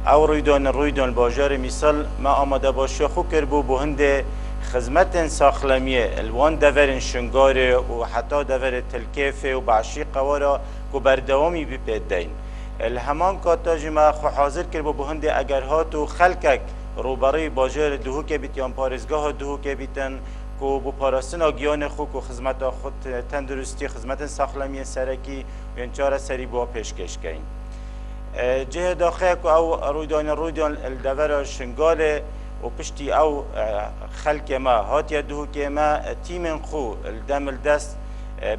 ئەو ڕویدان ڕویدان باژارێ میسڵ مە ئامادەباشیا خو کردبوو بۆ هندێ خزمەتێن ساخلەمیێ ل وان دەڤەرێن شنگارێ و حەتا دەڤەرێ تلکێفێ و بەعشیقەوەرا کو بەردەوامی بی پێ دەین. ل هەمان کاتدا ژی مە خو حازر کردبوو بۆ هندێ ئەگەر هات و خەلکەک ڕووبەڕوی باژێر دهوکێ بیت یان پارێزگاها دهوکێ بیتن کو بۆ پاراستنا گیانێ خو کو خزمەتا خو تەندروستی خزمەتێن ساخلەمیێن سەرەکی وێن چارەسەری بۆ پێشکێش کەین. جهێ داخەیە کو ئەو ڕویدانە ڕویدان ل دەڤەرا شنگالێ و پشتی ئەو خەلکێ مە هاتیە دهوکێ مە تیمێن خو ل دەم ل دەست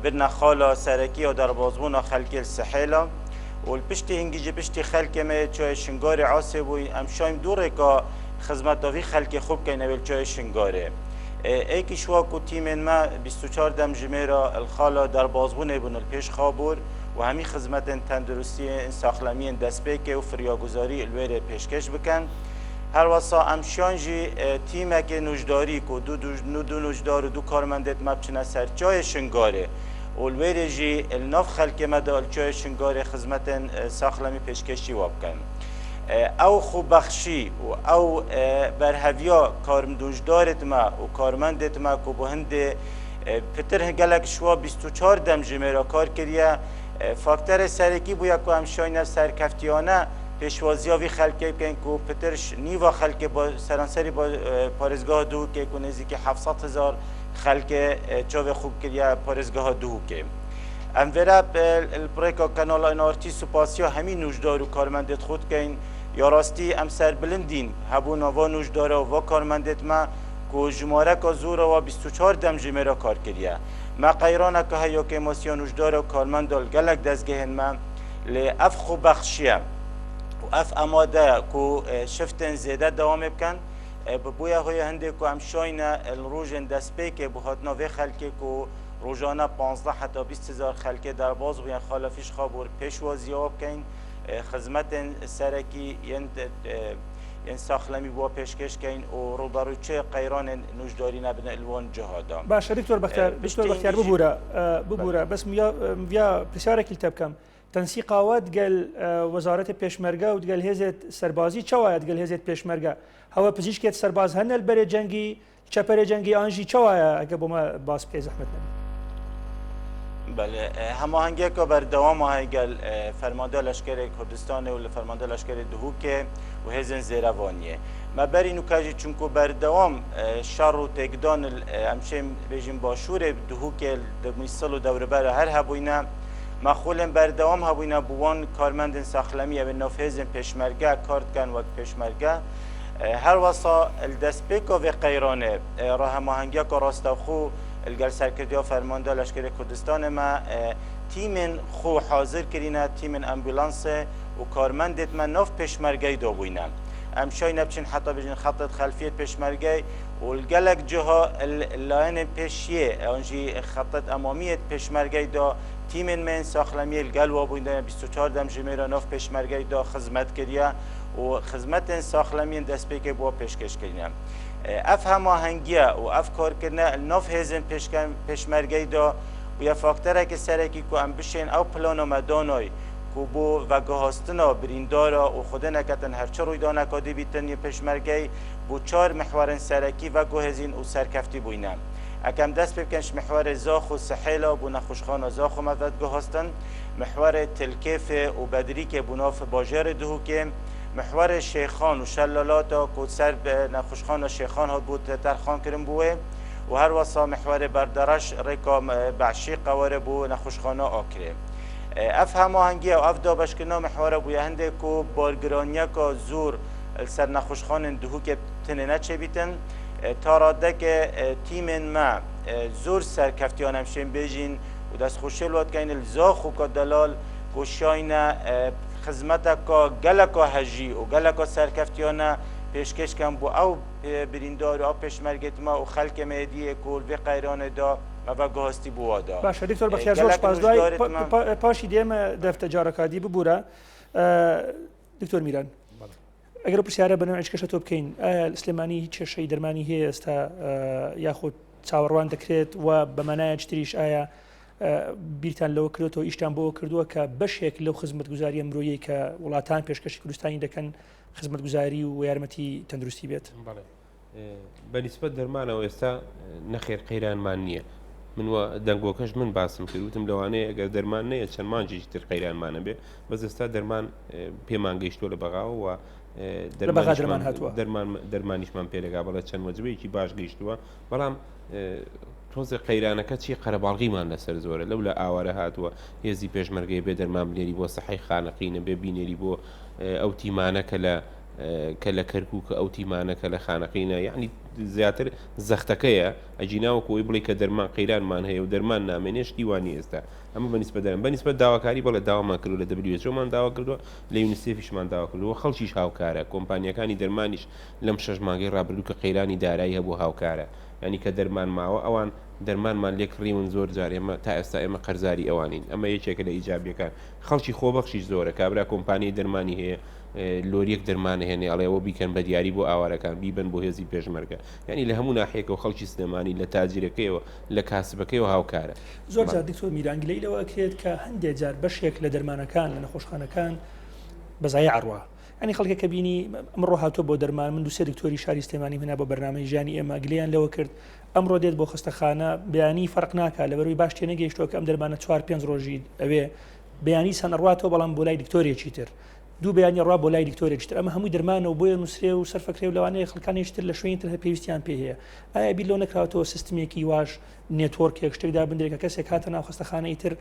برنە خالا سەرەکی یا دەربازبوونا خەلکێ ل سحێلا و ل پشتی هنگی جی پشتی خەلکێ مە یێ چایێ شنگارێ عاسێ بووی ئەم شایم دوو ڕێکا خزمەتا ڤی خەلکێ خو بکەین ئەوێ ل چایێ شنگارێ ئێکیش وا کو تیمێن مە 24 دەمژمێرا ل خالا دەربازبوونێ بوون ل پێش خابوور و هەمی خزمەتێن تەندروستیێن ساخلەمیێن دەستپێکێ و فریاگوزاری ل وێرێ پێشکێش بکەن. هەروەسا ئەمشیان ژی تیمەکێ نوژداری کو دوو دوو نوژدار و دوو کارمەندێت مە بچنە سەر چایێ شنگارێ و ل وێرێ ژی ل ناف خەلکێ مە دا ل چایێ شنگارێ خزمەتێن ساخلەمی پێشکێشی وا بکەن. ئەو خوبەخشی و ئەو بەرهەڤیا کارمدونژدارێت مە و کارمەندێت مە کو بۆ هندێ پتر گەلەک شوا 24 دەمژمێرا کار کریە فاکتەرێ سەرەکی بوویە کو ئەم شاینە سەرکەفتیانە پێشوازیا ڤی خەلکێ بکەین کو پترش نیڤا خەلکێ با سەرانسەری با پارێزگاها دهوکێ کو نزیکی 700 هزار خەلکێ چاوێ خوب کریە پارێزگاها دهوکێ. ئەم ڤێرە پرێکا کەناڵ ئێن ئار تی سوپاسیا هەمی نوژدار و کارمەندێت خود کەین یا ڕاستی ئەم سەربلندین هەبوونا ڤا نوژدارە و ڤا کارمەندێت مە کو ژمارەکا زۆرەوە 24 دەمژمێرا کار کریە. مە قەیرانەکە هەیە کێماسیا نوژدارە و کارمەندال گەلەک دەزگەهێن مە لێ ئەف خوبەخشیە و ئەف ئامادەیە کو شفتێن زێدە دەوامێ بکەن بوویە هۆیە هەندێک کو ئەم شاینە ڕۆژێن دەستپێکێ بۆ هاتنا ڤێ خەلکێ کو ڕۆژانە 15 حتا 20 هزار خەلکێ دەرباز بوویان خالە فیش خابوور پێشوازیەوە بکەین خزمەتێن سەرەکی یەن یەن ساخلەمی بۆ پێشکێش کەین و ڕووبەڕووی چ قەیرانێن نوژداری نەبنە الوان جهادا. باشە دکتۆر بەختیار دکتۆر بەختیار ببورە ببورە بەس مڤیا پرسیارێکی تە بکەم تەنسیقاوە دگەل وەزارەتی پێشمەرگە و دگەل هێزێت سەربازی چەوایە دگەل هێزێت پێشمەرگە هەوە پزیشکێت سەرباز هەنەل بەرێ جەنگی چەپەرێ جەنگی ئانژی چەوایە ئەگە بۆمە باس بکەی زەحمەت نەبی. بەێ هەماهەنگیەکە بەردەوامە هەیە گەل فەرماندە لەشکرێ کوردستانێ و لە فەرماندە لەشکرێ دهوکێ و هێزێن زێرەڤانیێ مە بەری نوکاژی چونکو بەردەوام شەڕ و تێکدان ئەمشێم بێژین باشوورێ دهوکێ میسڵ و دەوربەرە هەر هەبووینە مەخولێن بەردەوام هەبووینە بووان کارمەندن ساخلەمی ئەوێ ناف هێزێن پێشمەرگە کار دکەن وەک پێشمەرگە هەروەسا دەستپێکا vê قەیرانێ ڕە هەماهەنگیەکە ڕاستەوخۆ. لگەل سەرکردیا فەرماندە لەشکرێ کوردستانێ مە تیمێن خو حازر کرینە، تیمێن ئەمبولانسێ و کارمەندێت مە ناف پێشمەرگەی دا بوینە. ئەم شاینە بچین حەتا بژین خەتێت خەلفیەت پێشمەرگەی و لگەلەک جها لایەنێن پێشیێ ئەونژی خەتێت ئەمامیەت پێشمەرگەی دا تیمێن مێن ساخلەمیێ لگەل وا بوین 24 دەمژمێرە ناف پێشمەرگەی دا خزمەت کریە و خزمەتێن ساخلەمیێن دەستپێکێ بووە پێشکەش کرینە. ئەف هەماهەنگیە و ئەف کارکردنە ناف هێزێن پێشمەرگەی دا بویە فاکتەرێکی سەرەکی کو ئەم بشێن ئەو پلانە مە دانای کو بۆ ڤەگوهاستنا بریندارا و خودێ نەکەتن هەرچ ڕویدانەکا دیبیتن یە پێشمەرگەی بۆ چار محوەرێن سەرەکی ڤەگوهێزین و سەرکەفتی بوینە. ئەکەم دەست پێ بکەن محوەرێ زاخۆ سحێلا بۆ نەخوشخانە زاخۆ مە ڤەدگوهاستن، محوەرێ تلکێفێ و بەدریکێ بۆ ناف باژێرێ دهوکێ، محوەرێ شێخان و شەللالاتا کو سەر نەخوشخانە شێخان هات بۆ تەرخان کرن بوێ و هەروەسا محوەرێ بەردەڕەش ڕێکا بەعشیقە وەرە بۆ نەخوشخانە ئاکرێ. ئەف هەماهەنگیە و ئەف دابەشکردنا محوەرە بویە هەندێک کو بارگرانیەکا زۆر لەسەر نەخوشخانێن دهوکێ تنێ نەچێبیتن تا ڕادەکێ تیمێن مە زۆر سەرکەفتیانە مشێن بێژین و دەستخۆشیێ لوا دکەین زاخۆکا دەلال کو شاینە خزمەتەکا گەلەکا هەژی و گەلەکا سەرکەفتیانە پێشکەش کەن بۆ ئەو بریندار و ئەو پێشمەرگێت مە و خەلکێ مە یەدیێ کو لڤێ قەیرانێ دا مەڤە گوهاستی بۆ وا دا. باشە دکتۆر بەختیار زۆر گەلەک سپاس دوای نوژدارێت مە. پاشی دێمە دەفتە جارەکادی ببورە دکتۆر میران ئەگەر پرسیارە بە نەوعێکی کەشە تۆ بکەین ئایا سلێمانی هیچ کێشەی دەرمانی هەیە ئێستا یاخود چاوەڕوان دەکرێت و بە مانایەکی تریش ئایا بیرتان لەوە کردوەوە ئیشتان بۆ کردووە کە بەشێک لەو خزمەتگوزاریە مرۆیی کە وڵاتان پێشکەشی کوردستانی دەکەن خزمەتگوزاری و یارمەتی تەندروستی بێت؟ بە نیسبەت دەرمانەوە ئێستا نەخێر قەیرانمان نییە. من وە دەنگۆکەش من باسم کرد وتم لەوانەیە ئەگەر دەرمان نەیە چەند مانگێکی تر قەیرانمانە بێ بەس ئێستا دەرمان پێمان گەیشتووە لە بەغاوە و دەرمان هاتووە دەرمان دەرمانیشمان پێدەگا بەڵێ چەند وەجبەیەکی باش گەیشتووە بەڵام تۆزێ قەیرانەکە چی قەرەباڵغیمان لەسەر زۆرە لەو لە ئاوارە هاتووە هێزی پێشمەرگەی بێ دەرمان بنێری بۆ سەحەی خانەقینە بێ بینێری بۆ ئەو تیمانە کە لە کە لە کەرکووکە ئەو تیمانە کە لە خانەقینە یعنی زیاتر زەختەکەیە ئەگینا وەکو ئەوەی بڵێی کە دەرمان قەیرانمان هەیە و دەرمان نامێنێ شتی وا نییە ئێستا ئەمە بە نیسبەت دەرمان بە نیسبەت داواکاری بەڵێ داوامان کردووە لە WHO مان داوا کردووە لە یونیسێفیشمان داوا کردووە خەڵکیش هاوکارە کۆمپانیاکانی دەرمانیش لەم شەش مانگەی ڕابردوو کە قەیرانی دارایی هەبوو هاوکارە یانی کە دەرمان ماوە ئەوان دەرمانمان لێ کڕیون زۆر جار ئێمە تا ئێستا ئێمە قەرزاری ئەوانین ئەمە یەکێکە لە ئیجابیەکان خەڵکی خۆبەخشیش زۆرە کابرا کۆمپانیای دەرمانی هەیە لۆریەک دەرمان ئەهێنێ ئەڵێ ئەوە بیکەن بە دیاری بۆ ئاوارەکان بیبەن بۆ هێزی پێشمەرگە یانی لە هەموو ناحیەکەوە خەڵکی سلێمانی لە تاجرەکەیەوە لە کاسبەکەیەوە هاوکارە. زۆر جار دکتۆر میران گلەیی لەوە ئەکرێت کە هەندێ جار بەشێک لە دەرمانەکان لە نەخۆشخانەکان بە زایع ئەڕوا یانی خەڵکێک کە بینی ئەمڕۆ هاتووە بۆ دەرمان من دوسێ دکتۆری شاری سلێمانیم هێنا بۆ بەرنامەی ژیانی ئێمە گلەیان لەوە کرد ئەمڕۆ دێت بۆ خەستەخانە بەیانی فەرق ناکا لەبەرەوەی باش تێنەگەیشتووە کە ئەم دەرمانە چوار پێنج ڕۆژی ئەوێ بەیانی سەن ئەڕواتەوە بەڵام بۆ لای دکتۆرێکی تر دوو بەیانی ڕوا بۆ لای دکتۆرێکی تر ئەمە هەمووی دەرمانە و بۆیە نووسرێ و سەرفەکرێ و لەوانەیە خەڵکانێکی تر لە شوێنی تر هەر پێویستیان پێ هەیە ئایا بیر لەوە نەکراوەتەوە سیستمێکی واش network ێک شتێک دابندرێت کە کەسێک هاتە ناو خەستەخانە ئیتر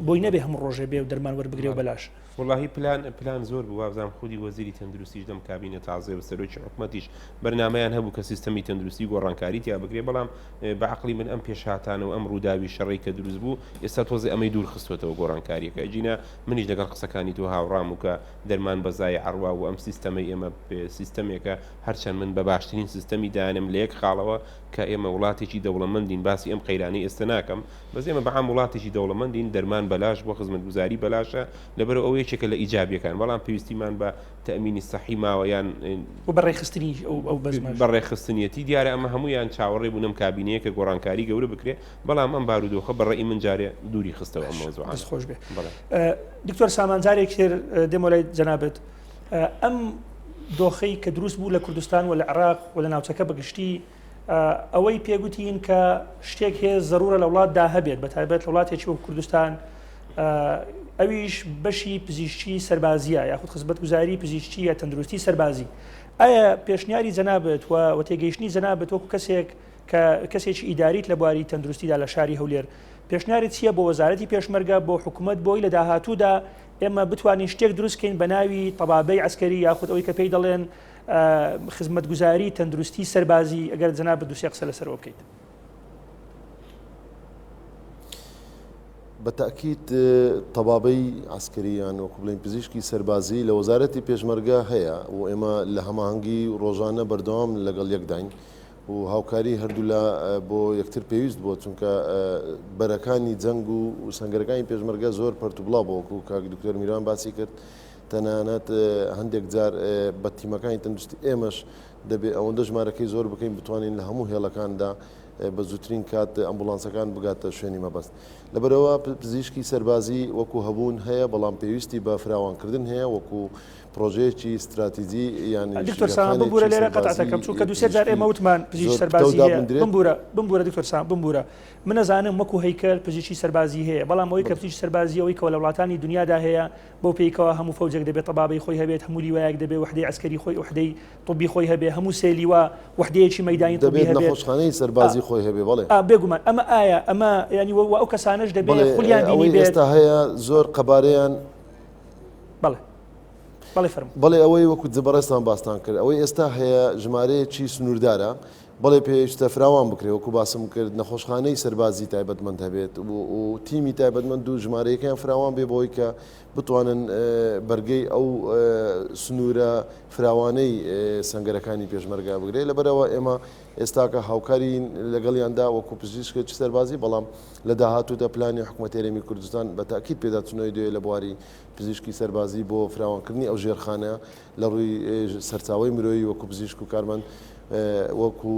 بۆی نەبێ هەموو ڕۆژێ بێ و دەرمان وەربگرێ و بەلاش. وەڵاهی پلان پلان زۆر بوو وابزانم خودی وەزیری تەندروستیش لەم کابینە تازەیە و سەرۆکی حکومەتیش بەرنامەیان هەبوو کە سیستەمی تەندروستی گۆڕانکاری تیا بکرێ بەڵام بە عەقڵی من ئەم پێشهاتانە و ئەم ڕووداوی شەڕەی کە دروست بوو ئێستا تۆزێ ئەمەی دوور خستووەتەوە گۆڕانکارییەکە ئەگینا منیش لەگەڵ قسەکانی تۆ هاوڕام و کە دەرمان بە زایع ئەڕوا و ئەم سیستەمەی ئێمە سیستەمێکە هەرچەند من بە باشترین سیستەمی دانێم لە یەک خاڵەوە کە ئێمە وڵاتێکی دەوڵەمەندین باسی ئەم قەیرانەی ئێستە ناکەم بەس ئێمە بە عام وڵاتێکی دەوڵەمەندین دەرمان بەلاش بۆ خزمەتگوزاری بەلاشە لەبەرئەوە ئەوە یەکێکە لە ئیجابیەکان بەڵام پێویستیمان بە تەئمینی سەحی ماوە یان و بە ڕێکخستنی ئەو بەزمەش. بە ڕێکخستنیەتی دیارە ئەمە هەموویان چاوەڕێ بوون ئەم کابینەیە کە گۆڕانکاری گەورە بکرێ بەڵام ئەم بارودۆخە بە ڕەئی من جارێ دووری خستەوە ئەم مەوزوعانە. دەست خۆش بێ. بەڵێ. دکتۆر سامان جارێکی تر دێمەوە لای جەنابت ئەم دۆخەی کە دروست بوو لە کوردستان و لە عێراق و لە ناوچەکە بە گشتی ئەوەی پێگوتین کە شتێک هەیە زەرورە لە وڵاتدا هەبێت بە تایبەت لە وڵاتێکی وەک کوردستان ئەویش بەشی پزیشکی سەربازیە یاخود خزمەتگوزاری پزیشکی یا تەندروستی سەربازی ئایا پێشنیاری جەنابت و و تێگەیشتنی جەنابت وەکو کەسێک کە کەسێکی ئیداریت لە بواری تەندروستیدا لە شاری هەولێر پێشنیارت چییە بۆ وەزارەتی پێشمەرگە بۆ حکوومەت بۆی لە داهاتوودا ئێمە بتوانین شتێک دروستکەین بە ناوی تەبابەی عسکەری یاخود ئەوەی کە پێی دەڵێن خزمەتگوزاری تەندروستی سەربازی ئەگەر جەنابت دوسێ قسە لەسەرەوە بکەیت. بە تەئکید تەبابەی عەسکەری یان وەکو بڵێین پزیشکی سەربازی لە وەزارەتی پێشمەرگە هەیە و ئێمە لە هەماهەنگی و ڕۆژانە بەردەوام لەگەڵ یەکداین و هاوکاری هەردوولا بۆ یەکتر پێویست بووە چونکە بەرەکانی جەنگ و سەنگەرەکانی پێشمەرگە زۆر پەرت و بڵاو بووە وەکو کاک دکتۆر میران باسی کرد تەنانەت هەندێک جار بە تیمەکانی تەندروستی ئێمەش دەبێ ئەوەندە ژمارەکەی زۆر بکەین بتوانین لە هەموو هێڵەکاندا بە زووترین کات ئەمبوڵانسەکان بگاتە شوێنی مەبەست. لەبەرئەوە پزیشکی سەربازی وەکو هەبوون هەیە، بەڵام پێویستی بە فراوانکردن هەیە وەکو پڕۆژەیەکی ستراتیجی یانیش دکتۆر سامان بمبورە ژێرخانێکی لێرە قەتعت سەربازی ئەکەم چونکە دوو سێ جار پزیشکی ئێمە وتمان پزیشکی زۆر پتەو سەربازی هەیە دابندرێت. بمبورە بمبورە دکتۆر سامان بمبورە من ئەزانم وەکو هەیکەل پزیشکی سەربازی هەیە بەڵام ئەوەی کە بەڵێ. پزیشکی سەربازی ئەوەی کەوا لە وڵاتانی دنیادا هەیە بەو پێی کەوا هەموو فەوجێک دەبێت تەبابەی خۆی هەبێت هەموو لیوایەک دەبێت وحدەی عەسکەری خۆی وحدەی طبی خۆی هەبێ هەموو سێ لیوا وحدەیەکی مەیدانی طبی دەبێت هەبێت. نەخۆشخانەی سەربازی خۆی هەبێ بەڵێ. ئا بێگومان ئەمە ئایا ئەمە یانی وە ئەو کەسانەش دەبێ بەڵێ خولیان بینی ئەوەی بێت. ئێستا هەیە زۆر قەبارەیان. بەڵێ بەڵێ فەرموو. بەڵێ ئەوەی وەکو بەڕێزتان باستان کرد ئەوەی ئێستا هەیە ژمارەیەکی سنووردارە بەڵێ پێویستە فراوان بکرێت وەکو باسم کرد نەخۆشخانەی سەربازی تایبەتمەند هەبێت و تیمی تایبەتمەند و ژمارەیەکەیان فراوان بێ بۆی کە بتوانن بەرگەی ئەو سنوورە فراوانەی سەنگەرەکانی پێشمەرگە بگرێت، لەبەرئەوە ئێمە ئێستاکە هاوکارین لەگەڵیاندا وەکو پزیشکێکی سەربازی، بەڵام لە داهاتوودا پلانی حکومەتی هەرێمی کوردستان بە تەئکید پێداچوونەوەی دوێ لە بواری پزیشکی سەربازی بۆ فراوانکردنی ئەو ژێرخانە لە ڕووی سەرچاوەی مرۆیی وەکو پزیشک و کارمەند وەکو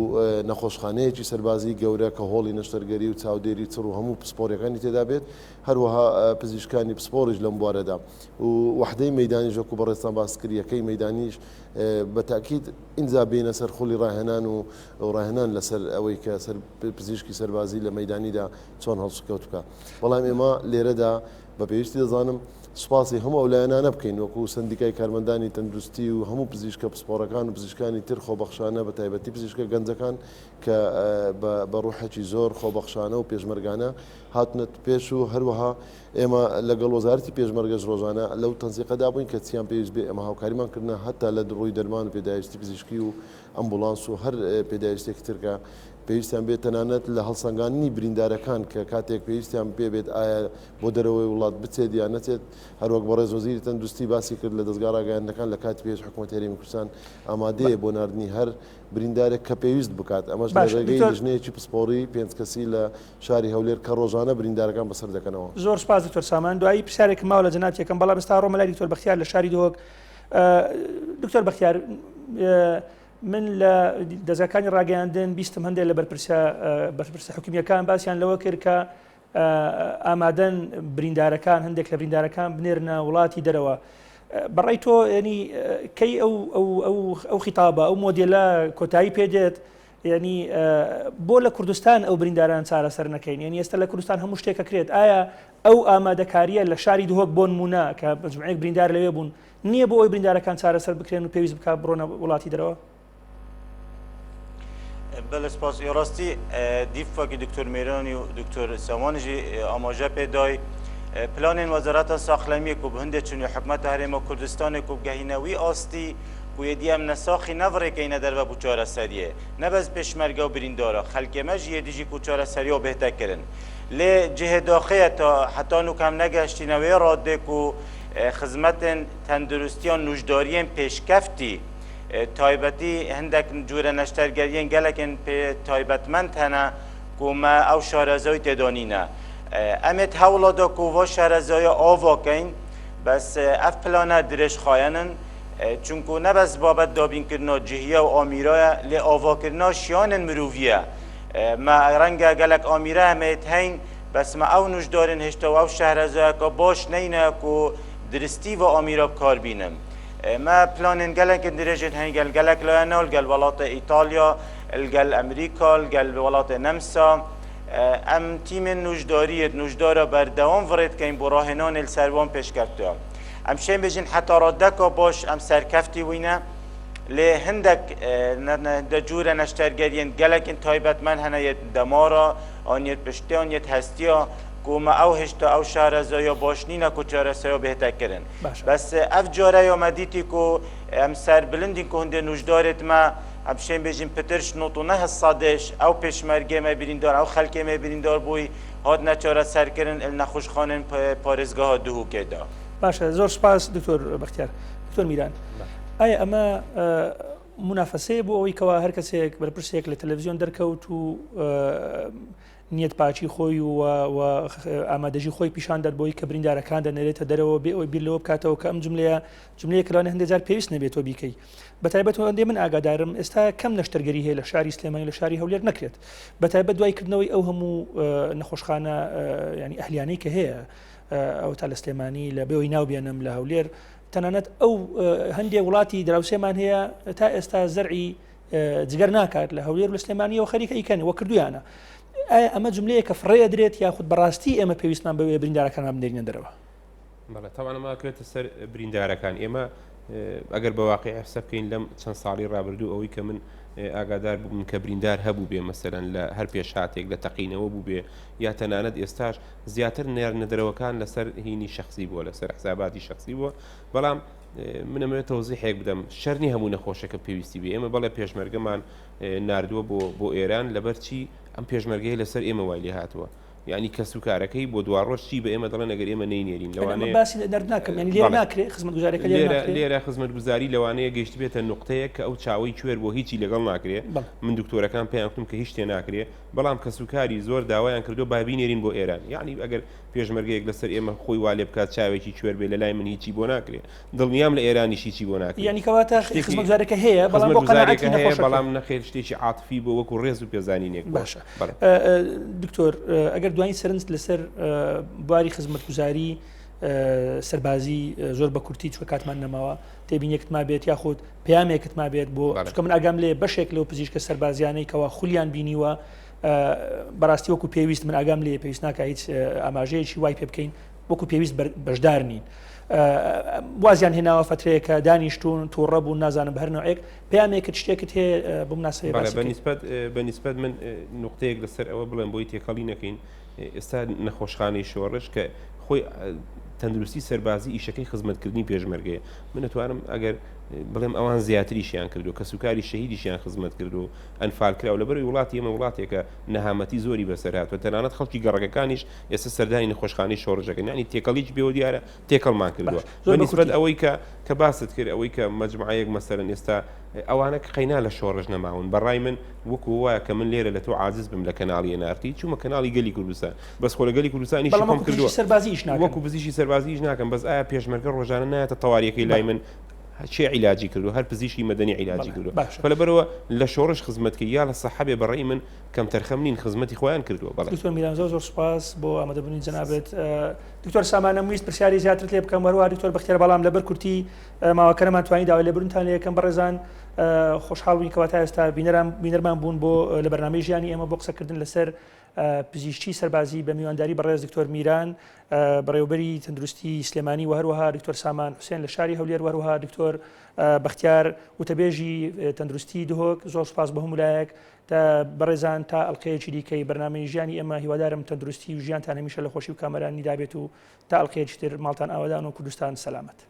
نەخۆشخانەیەکی سەربازی گەورە کە هۆڵی نەشتەرگەری و چاودێری چڕ و هەموو پسپۆڕیەکانی تێدا بێت هەروەها پزیشکانی پسپۆڕیش لەم بوارەدا و وەحدەی مەیدانیش وەکو بەڕێزتان باست کرد یەکەی مەیدانیش بە تاکید ئینجا بێینە سەر خولی ڕاهێنان و ڕاهێنان لەسەر ئەوەی کە سەر پزیشکی سەربازی لە مەیدانیدا چۆن هەڵسوکەوت بکا بەڵام ئێمە لێرەدا بە پێویستی دەزانم سوپاسی هەموو ئەو لایەنانە بکەین وەکو سەندیکای کارمەندانی تەندروستی و هەموو پزیشکە پسپۆڕەکان و پزیشکانی تر خۆبەخشانە بە تایبەتی پزیشکە گەنجەکان کە بە ڕوحێکی زۆر خۆبەخشانە و پێشمەرگانە هاتنەت پێش و هەروەها ئێمە لەگەڵ وەزارەتی پێشمەرگەش ڕۆژانە لەو تەنسیقەدا بووین کە چیان پێویست بێ ئێمە هاوکاریمان کردنە هەتا لە ڕووی دەرمان و پێداویستی پزیشکی و ئەمبوڵانس و هەر پێداویستێکی تر کە پێویستیان بێت تەنانەت لە هەڵسەنگاندنی بریندارەکان کە کاتێک پێویستیان پێ بێت ئایا بۆ دەرەوەی وڵات بچێت یان نەچێت هەروەک بەڕێز وەزیری تەندروستی باسی کرد لە دەزگا ڕاگەیاندنەکان لە کاتی پێویست حکوومەتی هەرێمی کوردستان ئامادەیە بۆ ناردنی هەر بریندارێک کە پێویست بکات ئەمەش لە باشە ڕێگەی دکتۆر لیژنەیەکی پسپۆڕی پێنج کەسی لە شاری هەولێر کە ڕۆژانە بریندارەکان بەسەر دەکەنەوە. زۆر سوپاس دکتۆر سامان دوایی پرسیارێکم ماوە لە جەنابت یەکەم بەڵام ئێستا ڕۆمە لای دکتۆر بەختیار لە شاری دهۆک دکتۆر بەختیار من لە دەزگاکانی ڕاگەیاندن بیستم هەندێک لە بەرپرسە بەرپرسە حکومیەکان باسیان لەوە کرد کە ئامادەن بریندارەکان هەندێک لە بریندارەکان بنێرنە وڵاتی دەرەوە بەڕای تۆ ینی کەی ئەو ئەو ئەو ئەو خیتابە ئەو مۆدێلە کۆتایی پێدێت یعنی بۆ لە کوردستان ئەو برینداران چارەسەر نەکەین یعنی ئێستا لە کوردستان هەموو شتێک کرێت ئایا ئەو ئامادەکاریە لە شاری دهۆک بۆ نمونە کە مجموعەیەک بریندار لەوێ بوون نییە بۆ ئەوی بریندارەکان چارەسەر بکرێن و پێویست بکات بڕۆنە وڵاتی دەرەوە؟ بەلێ سپاس ئی ڕاستی دیفاکی دکتۆر مێرانی و دکتۆر سامان ژی ئاماژە پێدای پلانێن وەزارەتە ساخلەمیە کو بهندێ چونی حکومەتە هەرێمە کوردستانێ کو بگەهینە وی ئاستی کو یەدی ئەم نەساخی نەڤڕێکەینە دەرڤە بو چارەسەریێ نە بەس پێشمەرگە و بریندارە خەلکێ مە ژی یەدی ژی کو چارەسەریا بێهتە کرن لێ جهێ داخێیە تا حەتا نوکە ئەم نەگەهشتینە وێ ڕادێ کو خزمەتێن تەندروستیان نوژداریێن پێشکەفتی تایبەتی هەندێک جورە نەشتەرگەریێن گەلەکن پێ تایبەتمەند هەنە کو مە ئەو شارەزای تێدا نینە ئەمێت هەوڵا دا کو ڤا شارەزایە ئاڤا کەین بەس ئەف پلانە درێژخایەنن چونکو نە بەس بابەت دابینکردنا جهیە و ئامیرایە لێ ئاڤاکردنا شیانن مروڤیە مە ڕەنگە گەلەک ئامیرە هەمێت هەین بەس مە ئەو نوژدارن هێشتا و ئەو شەهرەزایەکە باش نەینە کو درستی ڤا ئامیرا بکار بینن. مە پلانێن گەلەکن درێژێن هەین گەل گەلەک لایەنە لگەل وڵاتێ ئیتالیا لگەل ئەمریکا لگەل وڵاتێ نەمسا ئەم تیمێن نوژداریت نوژدارە بەردەوام ڤڕێت کەین بۆ ڕاهێنانێ لسەر وان پێشکەفتوە ئەم شێن بێژین حتا ڕادەکا باش ئەم سەرکەفتی وینە لێ هندێک دە جورە نەشتەرگەریێن گەلەکن تایبەتمەند هەنە یەت دەمارە ئانیەت پشتیان یەت هەستیا کومە ئەو هێشتا ئەو شارەزایە باش نینە کو چارەسەریا بهێتە کرن باشە. بەس ئەڤ جارە یا مە دیتی کو ئەم سەر بلندین کو هندێ نوژدارێت مە ئەم شێن بێژین پترش نۆت و نەه سەدێش ئەو پێشمەرگێ مە بریندار ئەو خەلکێ مە بریندار بووی. hatine çareserkirin li nexweşxanên parêzgeha Duhokê de. باشە زۆر سوپاس دکتۆر بەختیار. دکتۆر میران ئایا ئەمە مونافەسەیە بۆ ئەوەی کەوا هەر کەسێک بەرپرسێک لە تەلەڤزیۆن دەرکەوت و نیەت پاکی خۆی و ئامادەژی خۆی پیشان دەر بۆی کە بریندارەکان دەنێرێتە دەرەوە بێ ئەوەی بیر لەوە بکاتەوە کە ئەم جملەیە جملەیە کە لەوانەیە هەندێک جار پێویست نەبێت تۆ بیکەی بەتایبەت ئەوەندەی من ئاگادارم ئێستا کەم نەشتەرگەری هەیە لە شاری سلێمانی لە شاری هەولێر نەکرێت بەتایبەت دوای کردنەوەی ئەو هەموو نەخۆشخانە ینی ئەهلیانەی کە هەیە ئەو تا لە سلێمانی لە بێەوەی ناو بێنم لە هەولێر تەنانەت ئەو هەندێک وڵاتی دراوسێمان هەیە تا ئێستا زەرعی جگەر ناکات لە هەولێر لە سلێمانیەوە خەریکە ئیکەن وە کردویانە ئایا ئەمە جملەیە کە فڕێ درێت یاخود بەڕاستی ئێمە پێویستمان بەوێ بریندارەکانمان بنێرینە دەرەوە؟ بەڵێ تاوان ئەمە ئەکەوێتە سەر بریندارەکان ئێمە ئەگەر بە واقعی قسە بکەین لەم چەند ساڵی ڕابردوو ئەوەی کە من ئاگادار بووم کە بریندار هەبوو بێ مەسەرەن لە هەر پێشهاتێک لە تەقینەوە بوو بێ یا تەنانەت ئێستاش زیاتر نێرنە دەرەوەکان لەسەر هینی شخصی بووە لەسەر حساباتی شخصی بووە بەڵام من ئەمەوێت تەوزیحێک بدەم شەرنی هەموو نەخۆشەکە پێویستی بێ ئێمە بەڵێ پێشمەرگەمان نردووە بۆ بۆ ئێران لەبەر چی ئەم پێشمەرگەیە لەسەر ئێمە وای لێ هاتووە یانی کەسوکارەکەی بۆ دواڕۆژ چی بە ئێمە دەڵێن ئەگەر ئێمە نەینێرین لەوانەیە باسی نەرد ناکەم یانی لێرە ناکرێ خزمەتگوزاریەکە لێرە ناکرێ لێرە خزمەتگوزاری لەوانەیە گەیشتبێتە نوقتەیەک کە ئەو چاوەی کوێر بۆ هیچی لەگەڵ ناکرێ من دکتۆرەکان پێیان وتم کە هیچ شتێ ناکرێ بەڵام کەسوکاری زۆر داوایان کردووە با بینێرین بۆ ئێران یانی ئەگەر پێشمەرگەیەک لەسەر ئێمە خۆی وا لێ بکات چاوێکی کوێر بێ لەلای من هیچی بۆ ناکرێ دڵنیام لە ئێرانیش هیچی بۆ ناکرێ. یانی کەواتە خزمەتگوزاریەکە هەیە بەڵام بۆ قەناعەتی نەخۆشەکە بەڵام نەخێر شتێکی عاتفی بۆ وەکو ڕێز و پێزانینێک بووە. باشە دکتۆر ئەگەر دوایین سەرنج لەسەر بواری خزمەتگوزاری سەربازی زۆر بە کورتی چوە کاتمان نەماوە تێبینێکت ما بێت یاخود پەیامێکت ما بێت بۆ چکە من ئاگام لێ بەشێک لەو پزیشکە سەربازیانەی کەوا خولیان بینیوە بەڕاستی وەکو پێویست من ئاگام لێ پێویست ناکە هیچ ئاماژەیەکی وای پێ بکەین وەکو پێویست بەشدار نین. وازیان هێناوە فەترەیەکە دانیشتوون تووڕە بوون نازانم بە هەر نوعێک پەیامێکت شتێکت هەیە بۆ مناسبەی باسی بکەی؟ بە نیسبەت من نوقتەیەک لەسەر ئەوە بڵێم بۆی تێکەڵی نەکەین ئێستا نەخۆشخانەی شۆڕش کە خۆی تەندروستی سەربازی ئیشەکەی خزمەتکردنی پێشمەرگەیە من ئەتوانم ئەگەر بڵێم ئەوان زیاتریشیان کردو کەسوکاری شەهیدیشیان خزمەت کردو ئەنفال کراو لەبەرەوەی وڵاتی ئێمە وڵاتێکە نەهامەتی زۆری بەسەر هاتووە تەنانەت خەڵکی گەڕەکەکانیش ئێستا سەردانی نەخۆشخانەی شۆڕش دەکەن یانی تێکەڵیی پێوە دیارە تێکەڵمان کردووە بە نیسبەت ئەوەی کە کە باست کرد ئەوەی کە مەجموعەیەک مەسەلەن ئێستا ئەوانە کە قەینا لە شۆڕش نەماون بە ڕای من وەکو وایە کە من لێرە لە تۆ عاجز بم لە کەناڵی NRT چوومە کەناڵی گەلی کوردستان بەس خۆ لە گەلی کوردستان ئیشی خۆم کردووە سەربازی ئیش ناکەن وەکو پزیشکی سەربازی ئیش ناکەم بەس ئایا پێشمەرگە ڕۆژانە نایەتە تەواریەکەی لای من کێ عیلاجی کردووە هەر پزیشکی مەدەنی عیلاجی کردووە لەبەرەوە لە شۆڕش خزمەت کرد یا لە سەحەبێ بە ڕەئی من کەمتەرخەم نین خزمەتی خۆیان کردووە بەڵێ. دکتۆر میران زۆر زۆر سوپاس بۆ ئامادەبوونی جەنابت. دکتۆر سامان ئەمویست پرسیاری زیاترت لێ بکەم وەروە دکتۆر بەختیار بەڵام لەبەر کورتی ماوەکە نەمانتوانی داوای لێبوردنتان لێ یەکەم بەڕێزان خۆشحاڵ بووین کەوا تا ئێستا بینەران بینەرمان بوون بۆ لە بەرنامەی ژیانی ئێمە بۆ قسەکردن لەسەر پزیشکی سەربازی بە میوانداری بەڕێز دکتۆر میران بەڕێوبەری تەندروستی سلێمانی و هەروەها دکتۆر سامان حوسێن لە شاری هەولێر و هەروەها دکتۆر بەختیار وتەبێژی تەندروستی دهۆک زۆر سوپاس بۆ هەموو لایەک تا بەڕێزان تا ئەڵقەیەکی دیکەی بەرنامەی ژیانی ئێمە هیوادارم تەندروستی و ژیانتان هەمیشە لە خۆشی و کامەرانی دابێت و تا ئەڵقەیەکی تر ماڵتان ئاوەدان و کوردستان سەلامەت.